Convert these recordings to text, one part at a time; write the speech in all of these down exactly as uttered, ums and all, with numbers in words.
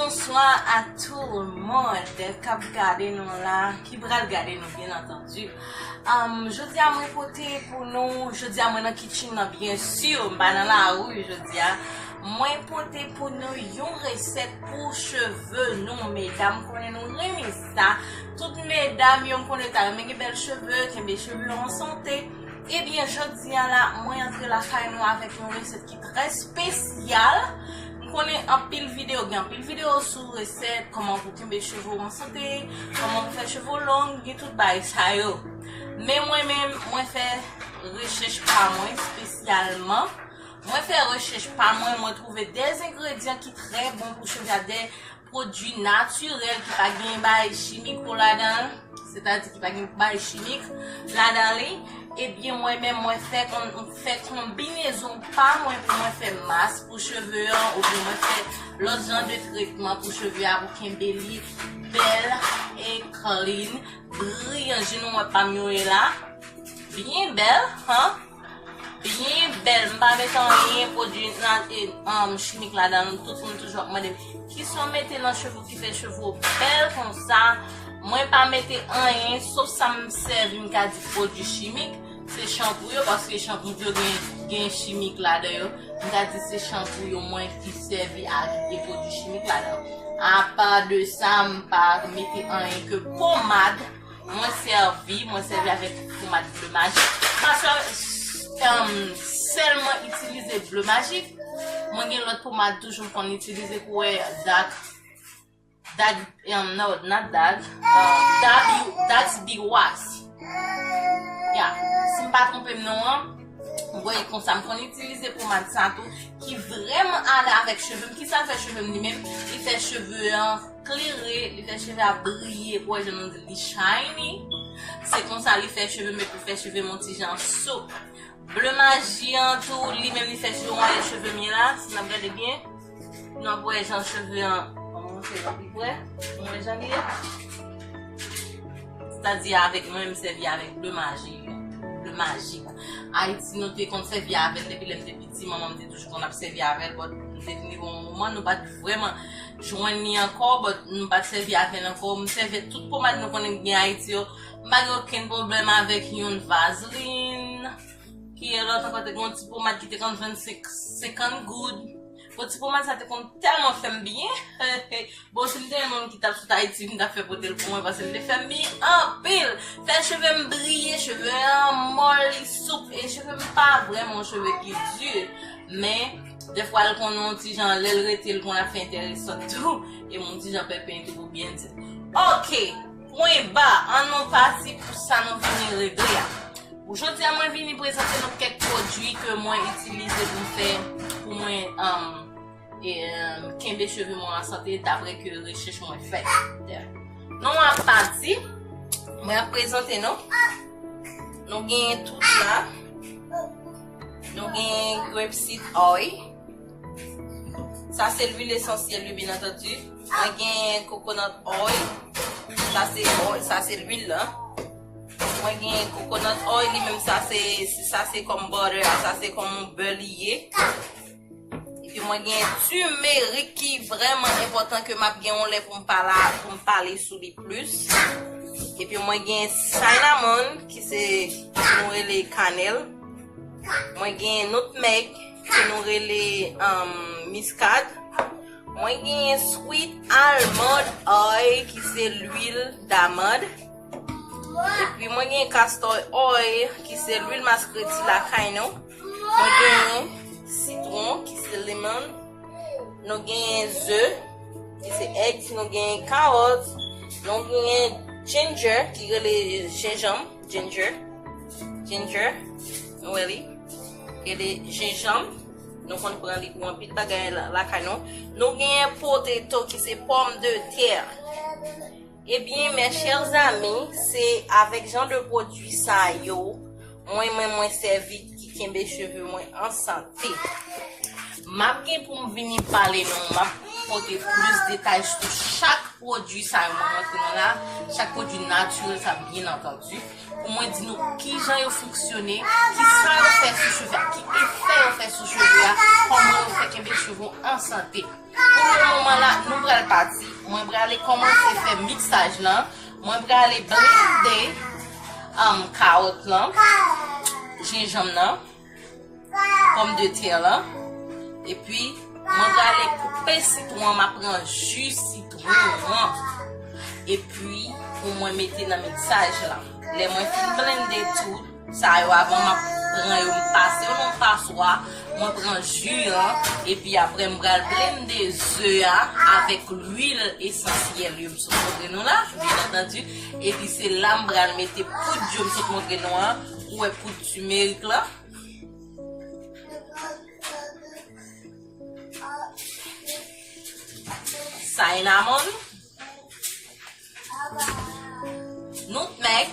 Bonswa a tout moun k ap gade nou la, ki pral gade nou, byen antandi. Um, jodi a mwen pote pou nou, jodi a mwen nan kitchen nan, byen si, m pa nan lari jodi a. Mwen pote pou nou yon resèt pou cheve nou, medam, konnen nou renmen sa. Tout medam yo, m konnen ta renmen gen bèl cheve, kenbe cheve yo an sante. Ebyen, jodi a la, mwen antre lakay nou avèk yon resèt ki trè espesyal. M konnen anpil videyo, gen anpil videyo sou resèt, kòman pou kenbe cheve w an sante, kòman pou fè cheve w long, gen tout bagay sa yo. Men mwen menm, mwen fè rechèch pa mwen espesyalman. Mwen fè rechèch pa mwen, mwen twouve de engredyan ki trè bon pou cheve a, de pwodui natirèl ki pa gen bagay chimiko ladan l, sètadi ki pa gen bagay chimik ladan li, ebyen mwen menm mwen fè kon, fè konbinezon pa mwen pou mwen fè mas pou cheve an, oubyen mwen fè lòt jan de tretman pou cheve a pou kenbe li bèl e clean, briyan, jan nou wè pa m yo ye la, byen bèl, han. Byen bèl, m pa mete anyen pwodui nan, e, um, chimik ladan l. Tout moun toujou ap mande m, "Kisa w mete nan cheve w ki fè cheve w bèl konsa?" Mwen pa mete anyen, sof sa m sèvi, m ka di pwodui chimik, se chanpou yo, paske chanpou yo gen, gen chimik ladan yo. M ka di se chanpou yo mwen ki sèvi ak de pwodui chimik ladan. Apa de sa, m pa mete anyen ke pomad. Mwen sèvi, mwen sèvi avèk pomad Bleu Magique. Paske, um, sèlman itilize Bleu Magique. Mwen gen lòt pomad toujou m konn itilize pou wè dag, dag, um, no, not dag, um, W, Dax B Wax. Ya, si m pa twonpe m non an, m voye konsa, m konn itilize pomad sa tou, ki vrèman ale avèk cheve m. Kisa l fè cheve m li menm? Li fè cheve an klere, li fè cheve a briye, pou wè jan nou di li shiny. Se konsa li fè cheve m, epi fè cheve m yon ti jan soup. Bleu Magique an tou, li menm li fè cheve, w wè cheve m ye la, si n ap gade byen, nou ap wè jan cheve an, m ap montre nou pi pre, nou wè jan li ye. Sètadi avèk mwen, m sèvi avèk Bleu Magique. Bleu Magique. Ayiti, nou te konn sèvi avè l depi lè m te piti. Manman m te toujou konn ap sèvi avè l, but m te vin rive yon moman, nou pa t vrèman jwenn li ankò, but nou pa t sèvi avè l ankò. M sèvi tout pomad nou konnen ki gen Ayiti yo. M pa gen okenn pwoblèm avèk youn, Vaseline. Ki lòt ankò, te gen yon ti pomad ki te konn vann senk, senkant goud. Bon, ti pomad sa te konn tèlman fè m byen. Bon, si m te yon moun ki t ap sot Ayiti, m t ap fè pote l pou mwen, paske l te fè m byen anpil. Fè cheve m briye, cheve an mòl, li soup, e cheve m pa vrèman yon cheve ki di. Men, dèfwa l konn yon ti jan, lè l rete, l konn ap fè enteresan tou. E m yon ti jan pèpen tou pou byen di. Oke, pwen ba, ann nou pati pou sa nou vini regle a. Pou jodi a, mwen vini prezante nou kèk pwodui ke mwen itilize pou m fè, pou mwen, um, e, um, kenbe cheve mwen an sante, daprè ke rechèch mwen fè. Nou ap pati, mwen ap prezante nou. Nou genyen tout la. Nou genyen grape seed oil. Sa se lwil esansyèl yo, byen antandi. Mwen genyen coconut oil. Sa se oil, sa se lwil la. Mwen genyen coconut oil, li menm sa se, sa se kòm butter, sa se kòm bè li ye. Epi mwen genyen turmeric ki vrèman enpòtan ke m ap gen yon lè pou m pala, pou m pale sou li plis. Epi mwen genyen cinnamon ki se, nou rele kanèl. Mwen genyen nutmeg ki nou rele, um, miskad. Mwen genyen sweet almond oil ki se lwil damand. Epi mwen genyen castor oil ki se lwil maskreti lakay nou. Mwen genyen sitwon ki se lemon. Nou genyen ze ki se eggs. Nou genyen kawòt. Nou genyen ginger ki rele jenjanm. Ginger. Ginger. Nou wè li. Rele jenjanm. Nou konn pran li pou anpil bagay la, lakay nou. Nou genyen potato ki se pòmdetè. Ebyen, mes chers amis, se avèk jan de pwodui sa yo, mwen, mwen, mwen sèvi ki kenbe cheve mwen an sante. M ap gen pou m vini pale nou, m ap pote plis detay sou chak pwodui sa yo mwen montre nou la, chak pwodui natirèl sa, byen antandi, pou mwen di nou kijan yo fonksyone, kisa yo fè sou cheve a, ki efè yo fè sou cheve a, kòman yo fè kenbe cheve w an sante. Pou le moman la, nou pral pati. Mwen prale kòmanse fè miksaj lan. Mwen prale blende um, kawòt lan, jenjanm nan, pòmdetè lan. Epi, mwen prale koupe sitwon an, m ap pran ji sitwon an. Epi, pou mwen mete nan miksaj lan. Lè mwen fin blende tout, sa yo avan m ap pran yo, m pase yo nan paswa, mwen pran ji an, epi apre m pral blende ze a avèk lwil esansyèl yo m sot montre nou la, byen antandi. Epi se la m pral mete poud yo m sot montre nou an, ou wè poud timerik la. Cinnamon. Nutmeg.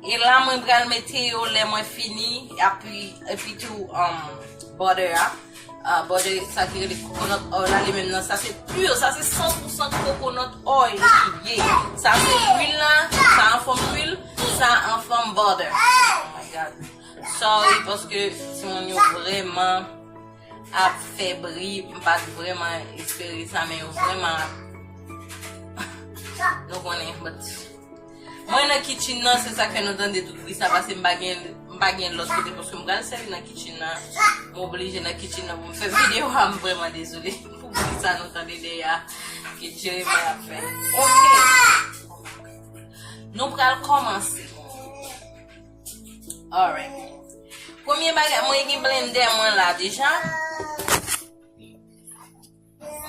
E la mwen pral mete yo lè mwen fini, epi, epi tou um, butter a. Uh, butter sa ki rele coconut oil la, li menm nan, sa se pur, sa se san pou san coconut oil li ye. Sa se lwil la, sa an fòm lwil, sa an fòm butter. Oh my God. Sorry, paske timoun yo vrèman ap fè bri, m pa t vrèman espere sa, men yo vrèman ap, nou konnen, but mwen nan kitchen nan, se sa k fè nou tande tout bri sa, paske m pa gen, m pa gen lòt kote, paske m pral sèvi nan kitchen nan, m oblije nan kitchen nan pou m fè videyo a, m vrèman dezole pou bri sa nou tande dèyè a, ke Jeremiah ap fè. Ok. Nou pral kòmanse. Alright. Premye bagay, mwen gen blendè mwen la deja.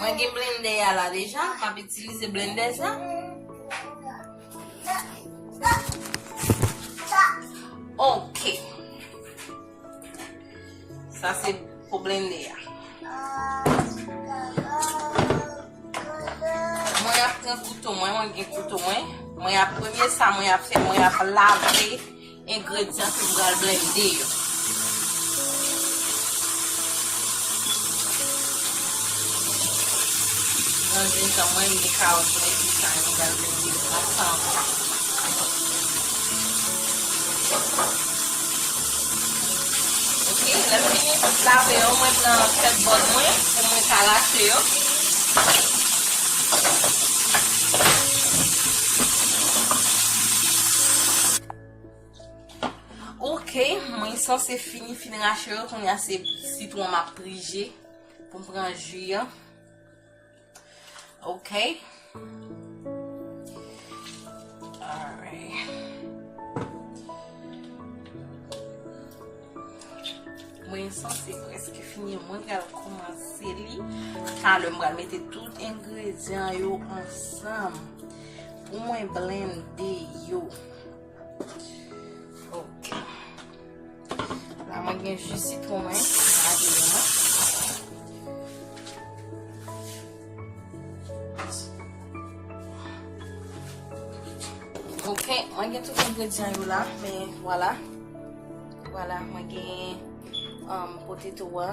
Mwen gen blendè a la deja. M ap itilize blendè sa. Ok. Sa se pou blende a. Mwen ap pran kouto mwen, mwen gen kouto mwen. Mwen ap premye sa mwen ap fè, mwen ap lave engredyan ke m pral blende yo. Nan zintan mwen, m gen kawòt mwen, epi sa, m pral blende yo ansanm. Ok, lè m fini lave yo, mwen pran tèt bòd mwen pou mwen ka rache yo. Ok, mwen sanse fini fin rache yo, kounye a se sitwon m ap prije pou m pran ji an. Ok. Alright. Mwen sanse prèske fini. Mwen pral kòmanse li. Talè m pral mete tout engredyan yo ansanm pou mwen blende yo. Ok. La mwen gen ji sitwon mwen, lave yo mwen. Ok, mwen gen tout engredyan yo la, men vwala. Vwala, mwen gen um, poteto a.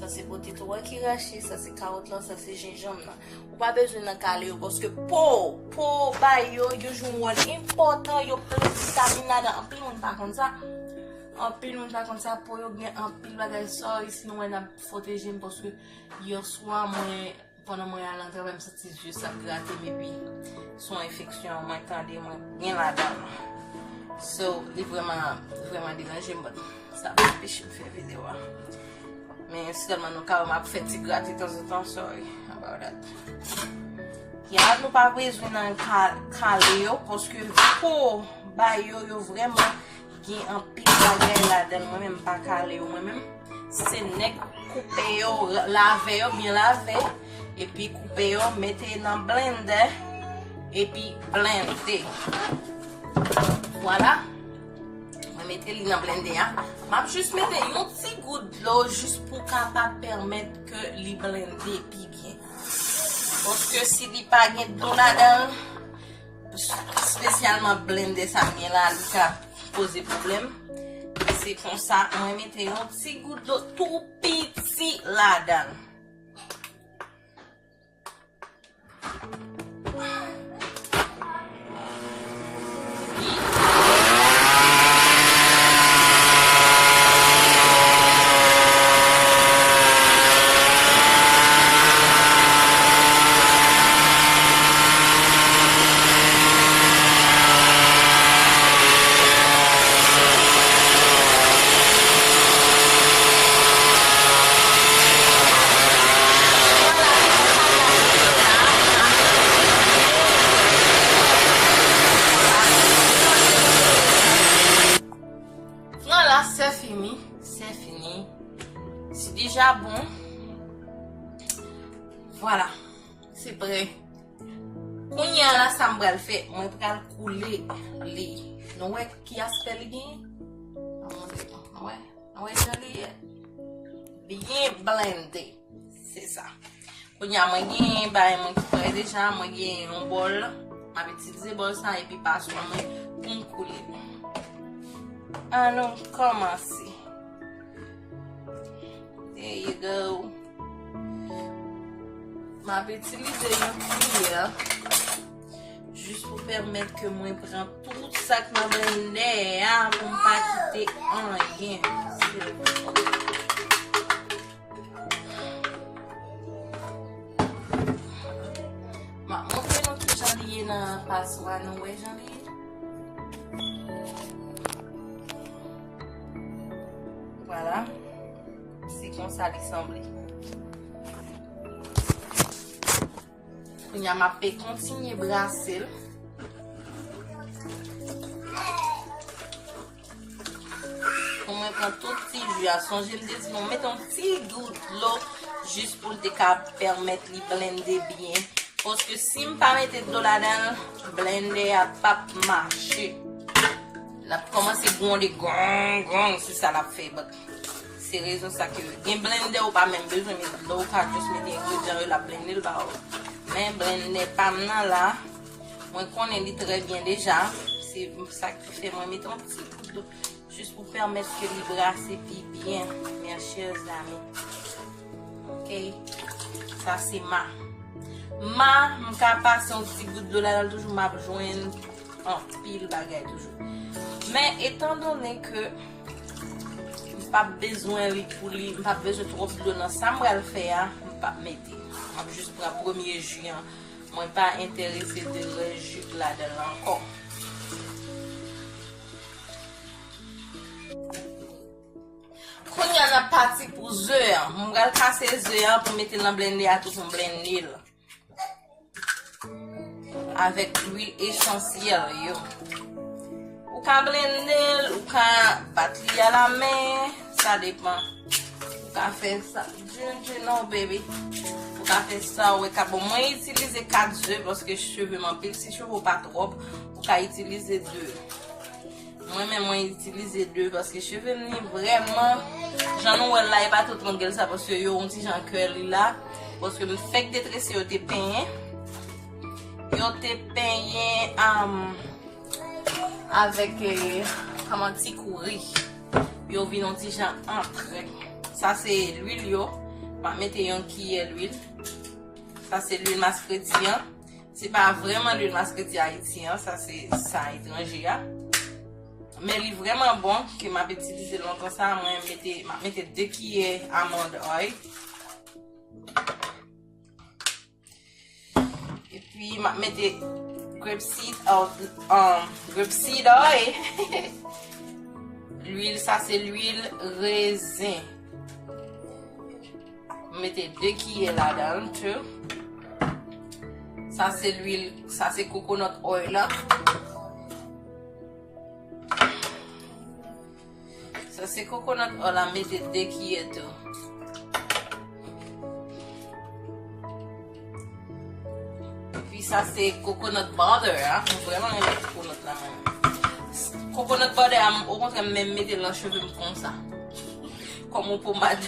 Sa se poteto a ki rache, sa se kawòt lan, sa se jenjanm nan. Ou pa bezwen nan kale yo, paske po, po bay yo, yo jwe yon wòl enpòtan, yo plen vitamin ladan. Anpil moun pa konn sa. Anpil moun pa konn sa, po yo gen anpil bagay. Sorry si nou wè n ap fwote je m, paske yè swa mwen, pandan mwen al nan travay, m santi je sa ap grate m, epi se yon enfeksyon mwen tande mwen gen ladan l. So, li vrèman, li vrèman deranje m, but sa pa anpeche m fè videyo a. Men sèlman nou ka wè m ap fè ti grate tanzantan, sorry about that. Ya, nou pa bezwen nan ka-, kale yo, paske po bay yo, yo vrèman gen anpil bagay ladan l. Mwen menm, m pa kale yo, mwen menm. Se nèk koupe yo, lave yo, byen lave, epi koupe yo, mete nan blendè, epi blende. Vwala. Mwen mete li nan blendè a. M ap jis mete yon ti gout dlo jis pou kapab pèmèt ke li blende pi byen. Paske si li pa gen dlo ladan l, espesyalman blendè sa m gen la, li ka poze pwoblèm. Se konsa, mwen mete yon ti gout dlo tou piti ladan l. Sa bon. Vwala. Se prè. Kounye a la, sa m pral fè, mwen pral koule li. Nou wè ki aspè li genyen? Ann montre nou. Nou wè? Nou wè jan li ye? Byen blende. Se sa. Kounye a, mwen gen bagay mwen ki prè deja, mwen gen yon bòl. M ap itilize bòl sa epi paswa mwen pou m koule li. Ann nou kòmanse. There you go. M ap itilize yon kiyè jis pou pèmèt ke mwen pran tout sa k nan blendè a pou m pa kite anyen. M ap montre nou kijan li ye nan paswa, nou wè jan li ye. Vwala. Se konsa li sanble. Kounye a m ap kontinye brase l. Pou mwen pran tout ti ji a. Sonje m te di nou mete yon ti gout dlo jis pou l te ka pèmèt li blende byen. Paske si m pa mete dlo ladan l, blendè a p ap mache. L ap kòmanse gwonde gwong gwong, se sa l ap fè. But se rezon sa ke gen blendè ou pa menm bezwen met dlo, ou ka jis mete engredyan yo, l ap blende l ba ou. Men blendè pa m nan la, mwen konnen li trè byen deja. Se sa ki fè mwen mete yon ti gout dlo. Jis pou pèmèt ke li brase pi byen, mes chers amis. Ok. Sa se ma. Ma, m ka pase yon ti gout dlo ladan l toujou, m ap jwenn anpil bagay toujou. Men, etandone ke m p ap bezwen li pou li, m p ap bezwen twòp dlo nan sa m pral fè a, m p ap mete. M ap jis pran premye ji an. Mwen pa enterese de rès ji k ladan l ankò. Kounye a n ap pati pou ze an. Mwen pral kase ze an pou mete l nan blendè a tou pou m blende l. Avèk lwil esansyèl yo. Ou ka blende l, ou ka bat li a la men, sa depan. Ou ka fè sa. Djin, djin, non, baby. Ou ka fè sa, ou ka. Bon, mwen itilize kat ze paske cheve m anpil. Si cheve w pa twòp, ou ka itilize de. Mwen menm mwen itilize de paske cheve m ni vrèman, jan nou wè l la, e pa tout moun gen l sa paske yo yon ti jan curly la. Paske m fèk detrese yo te penyen. Yo te penyen um, avèk eh, kòman ti kouri. Yo vin yon ti jan antre. Sa se lwil yo. M ap mete yon kiyè lwil. Sa se lwil maskreti an. Se pa vrèman lwil maskreti Ayiti an, sa se sa etranje a. Men li vrèman bon, ke m ap itilize lontan sa, mwen mete, m ap mete de kiyè almond oil. Epi m ap mete grape seed, um, grape seed oil. Lwil, sa se lwil rezen. M mete de kiyè ladan l tou. Sa se lwil, sa se coconut oil la. Sa se coconut oil la, m mete de kiyè tou. Epi sa se coconut butter a. Mwen vrèman renmen coconut la mwen. Coconut butter a, okontrè, m menm mete l nan cheve m konsa. Kòm yon pomad.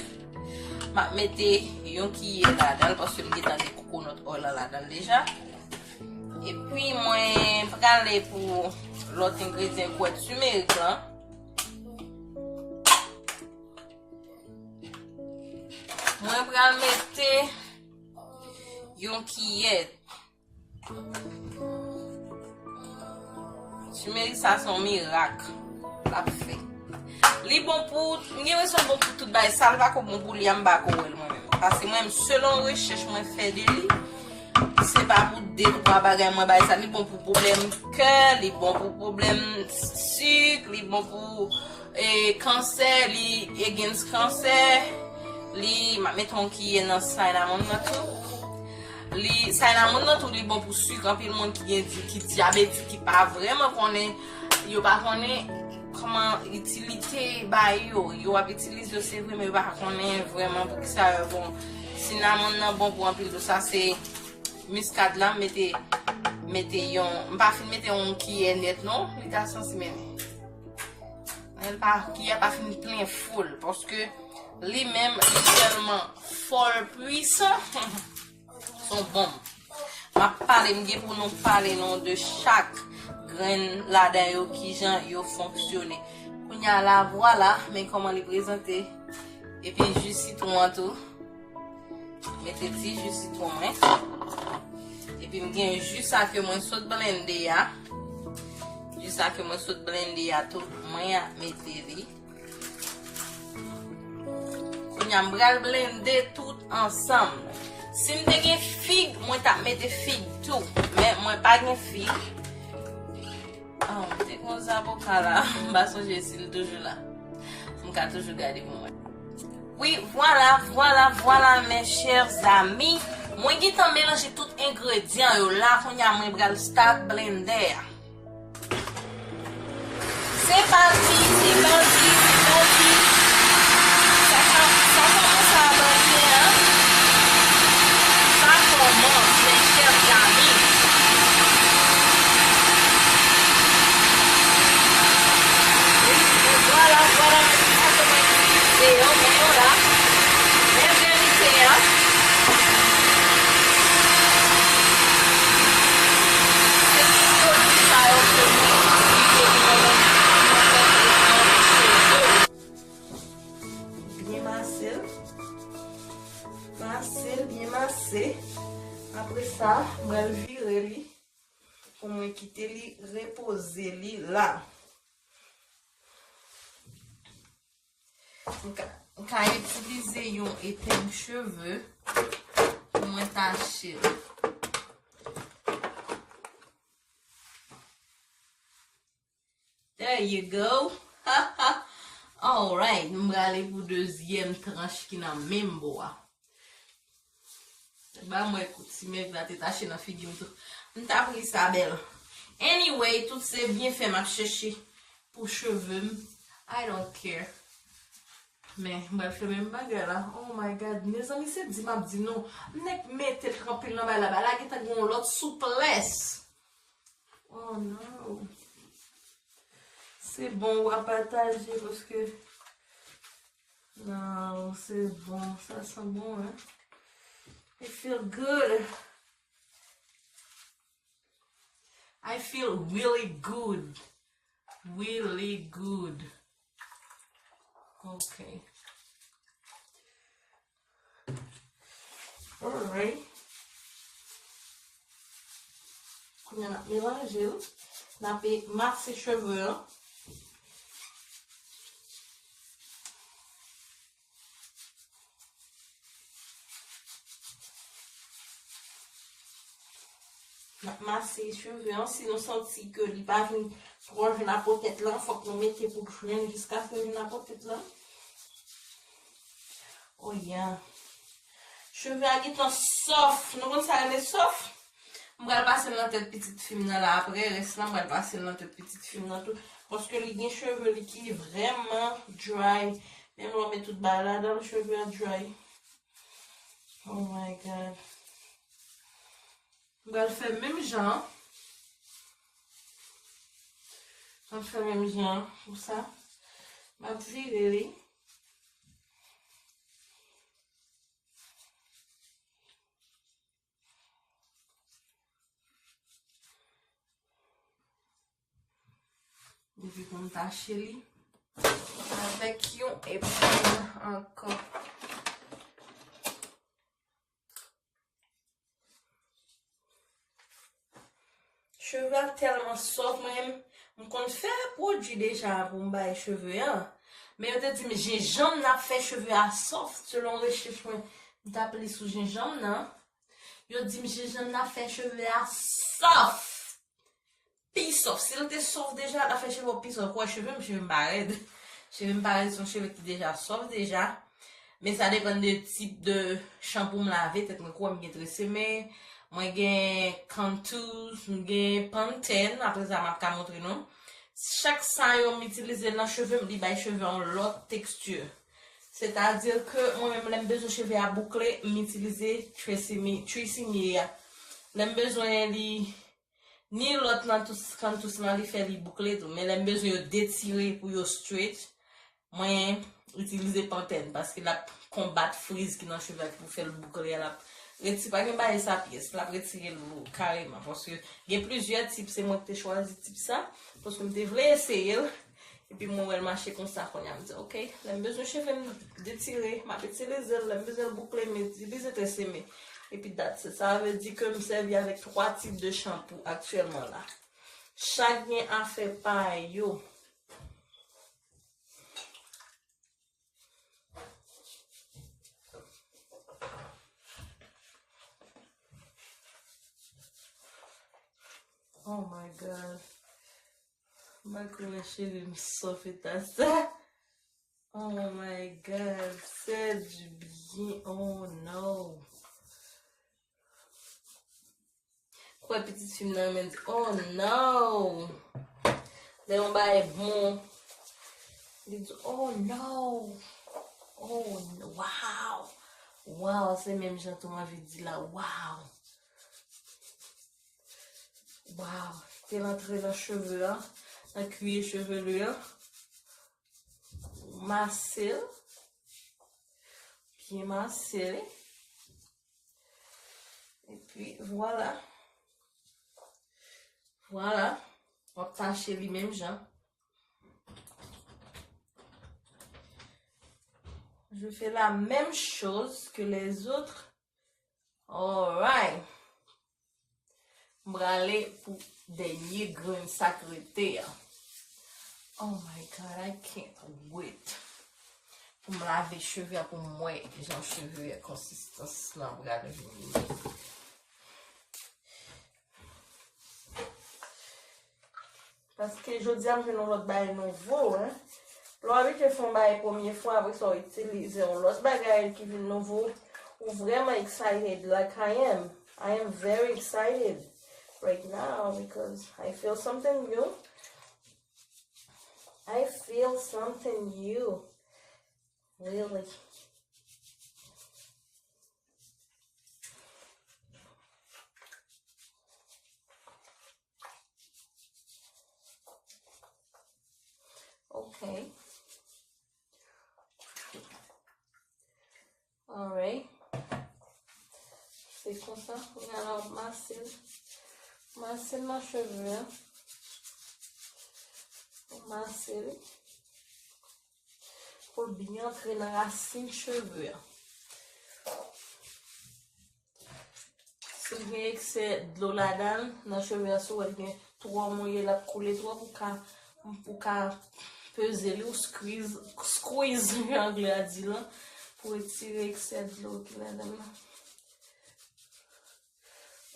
M ap mete yon kiyè ladan l paske m gentan gen coconut oil la ladan l deja. Epi mwen prale pou lòt engredyan kwèt timerik lan. Mwen pral mete yon kiyè. Timerik sa se yon mirak l ap fè. Li bon pou, m gen enpresyon l bon pou tout bagay. Sa l pa ko bon pou li a, m pa ko wè l mwen menm. Paske mwen menm, selon rechèch mwen fè de li, se pa pou de twa bagay mwen bay sa. Li bon pou pwoblèm kè, li bon pou pwoblèm sik, li bon pou e, kansè, li against kansè. Li, m ap mete yon kiyè nan cinnamon nan tou. Li, cinnamon nan tou, li bon pou sik. Anpil moun ki gen di, ki dyabetik, ki pa vrèman konnen, yo pa konnen, kòman itilite ba yo. Yo ap itilize yo, se vre, men yo pa konnen vrèman poukisa yo bon. Sinamon nan bon pou anpil dou. Sa se miskad la, m mete, mete yon, m pa fin mete yon kiyè nèt non, li ta santi mennen. Men l pa, kiyè pa fin plen full, paske li menm, li tèlman fò pwisan. Se yon bonm. M ap pale, m gen pou nou pale nou de chak grenn ladan yo, kijan yo fonksyone. Kounye a la, vwala, men kòman li prezante. Epi ji sitwon an tou. Mete ti ji sitwon mwen. Epi m gen ji sa ke mwen sot blende a. Ji sa ke mwen sot blende a tou, mwen ap mete li. Kounye a m pral blende tout ansanm. Si m te gen fig, mwen t ap mete fig tou. Men mwen pa gen fig. Ah, m te gen zaboka la. M pa sonje si l toujou la. M ka toujou gade pou mwen. Wi, vwala, vwala, vwala, mes chers amis. Mwen gentan melanje tout engredyan yo la. Kounye a mwen pral start blender. Se pati, se pati, se pati. Sa, sa, sa kòmanse a blende a. Sa kòmanse, mes chers amis. E vwala, vwala, men sa kòmanse. Se yo, men yo la. Men verite a. Se tout pwodui sa yo ke mwen itilize pou mwen menm, pou mwen fè tretman cheve. Byen mase l. Mase l, byen mase. Apre sa, m pral vire li pou mwen kite li repoze li la. M ka, m ka itilize yon epeng cheve pou mwen tache l. There you go. Alright, m prale pou dezyèm tranch ki nan menm bò a. Ba mwen kout, si mèv la te tache nan figi m tou. M ta pran Isabel. Anyway, tout se byenfè m ap chèche pou cheve m. I don't care. Men, m pral fè menm bagay la. Oh my God. Mezanmi, se di m ap di nou. M nèk mete l tranpil nan bay la. Bay la gentan gen yon lòt souplès. Oh no. Se bon, w a pataje paske. Non, se bon. Sa san bon, hein? It feel good. I feel really good. Really good. Ok. Alright. Kounye a n ap melanje l. N ap mase cheve an. N ap mase cheve an, si nou santi ke li pa vin twò jwenn apotèt lan, fòk nou mete pou l jwenn jiskaske l jwenn apotèt lan. Oh yeah. Cheve a gentan sòf. Nou konn sa rele sòf? M pral pase l nan tèt pitit fi m nan la apre. Rès lan, m pral pase l nan tèt pitit fi m nan tou. Paske li gen cheve li ki vrèman dry. Menm lè w met tout bagay ladan l, cheve a dry. Oh my God. M pral fè menm jan. M ap fè menm jan pou sa. M ap vire li. Epi pou m tache li avèk yon epeng ankò. Cheve a tèlman sòf, mwen menm, m konn fè pwodui deja pou m bay cheve a. Men yo te di m jenjanm nan ap fè cheve a sòf, selon rechèch mwen, m t ap li sou jenjanm nan. Yo di m jenjanm nan ap fè cheve a sòf. Pi sòf. Si l te sòf deja, l ap fè cheve w pi sòf. Ou wè cheve m, cheve m pa rèd. Cheve m pa rèd, se yon cheve ki deja sòf deja. Men sa depann de tip de chanpou m lave tèt mwen. Ou wè m gen tresemme, mwen gen contours, m gen Pantene. Apre sa, m ap ka montre nou. chak sa yo m itilize l nan cheve m, li bay cheve a yon lòt teksti. Sètadi ke mwen menm, lè m bezwen cheve a boukle, m itilize Tresemme, Tresemme a. Lè m bezwen li, ni lòt nan tous, Cantus lan, li fè li boukle tou. Men lè m bezwen yo detire pou yo straight, mwen itilize Pantene, paske l ap konbat friz ki nan cheve a, ki pou fè l boukle a, l ap retire, pa gen bagay sa pyès, l ap retire l kareman, paske gen plizyè tip, se mwen ki te chwazi tip sa, paske m te vle eseye l, epi mwen wè l mache konsa, kounye a m di, ok, lè m bezwen cheve m detire, m ap itilize l, lè m bezwen l boukle, m itilize Tresemme, epi that's it. Sa vle di ke m sèvi avèk twa tip de chanpou aktyèlman la. Chak gen afè pa yo. Oh my God. Mwen konnen cheve m sof eta sa. Oh my God. Fè di byen. Oh no. Kwè pitit fi m nan renmen di, oh no. Lè yon bagay bon, li di, oh no. Oh no. Wow. Wow, se menm jan tou m anvi di la. Wow. Wow. Ke l antre nan cheve a, nan cuir chevelu a. Mase l. Byen mase l. Epi, vwala. Vwala. W ap tache li menm jan. Je fais la même chose que les autres. Alright. M prale pou dènye grenn sa k rete a. Oh my God, I can't wait. Pou m lave cheve a, pou m wè jan cheve a konsistans lan pral vini. Paske jodi a m jwenn yon lòt bagay nouvo, hein. Lè w abitye fè yon bagay premye fwa, apre sa w itilize yon lòt bagay ki vin nouvo, ou vrèman excited, like I am. I am very excited right now because I feel something new. I feel something new. Really. Ok. Alright. Se konsa, kounye a la w ap mase l. Mase l nan cheve a. Mase l. Pou l byen antre nan rasin cheve a. Si l gen eksè dlo ladan l, nan cheve a, si w wè l gen twò mouye, l ap koule twòp, ou ka, ou ka peze li, ou squeeze, squeeze, jan anglè a di lan, pou retire eksè dlo ki ladan l lan.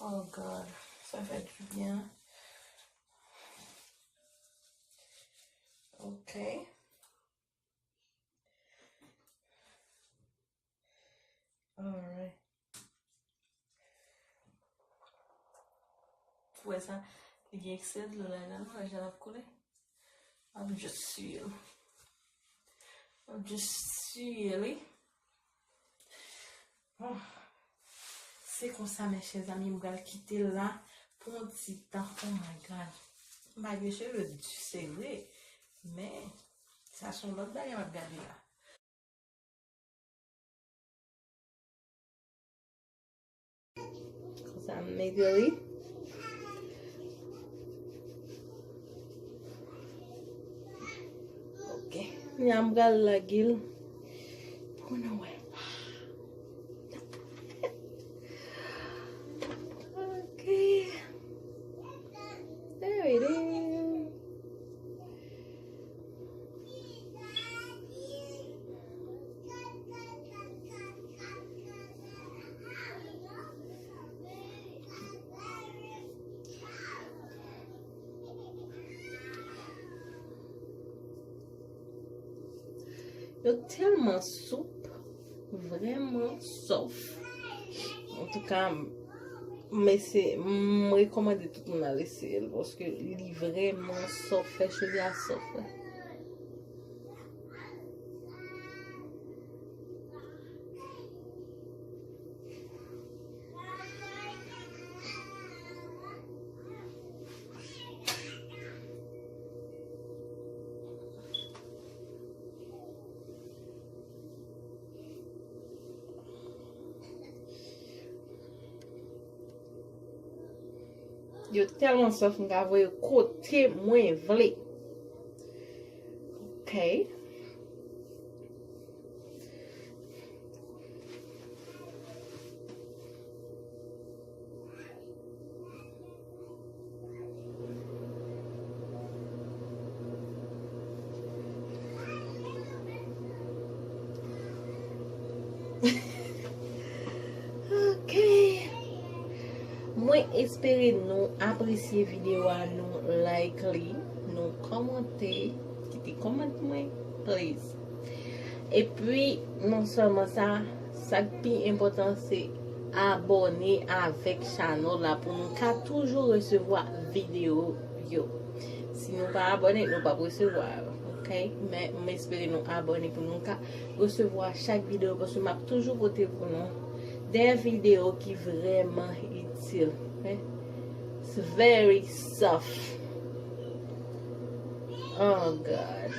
Oh God, sa fè dibyen. Ok. Alright. Ou wè sa? Li gen eksè dlo ladan l, wè jan l ap koule. M ap just siye l. M ap just siye li. Oh. Se konsa, mes chers amis, m pral kite l la pou yon ti tan. Oh my God. M pa gen cheve di, se vre. Men, sa se yon lòt bagay m ap gade la. Konsa m mete li. Ok. Kounye a m pral lage l pou nou wè. Ok. There it is. Yo tèlman soup, vrèman sof. Antouka, m, Men se, m rekòmande tout moun al eseye l, paske li vrèman sòf, fè cheve a sòf, wi. Yo tèlman sòf, m ka voye kote mwen vle. Ok. Ok. Mwen espere nou apresye videyo a, nou like li, nou kòmante, kite kòmant mwen, please. Epi, non sèlman sa, sa k pi enpòtan se abòne avèk chanèl la pou nou ka toujou resevwa videyo yo. Si nou pa abòne, nou p ap resevwa yo, ok? Men, m espere nou abòne pou nou ka resevwa chak videyo, paske m ap toujou pote pou nou de videyo ki vrèman itil. It's very soft. Oh God.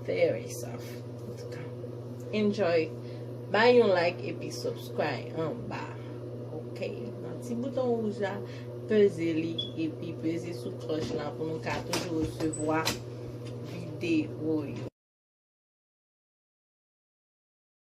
Very soft. Antouka, enjoy. Bay yon like epi subscribe anba. Ok. Nan ti bouton wouj la, peze li epi peze sou klòch la pou nou ka toujou resevwa videyo yo.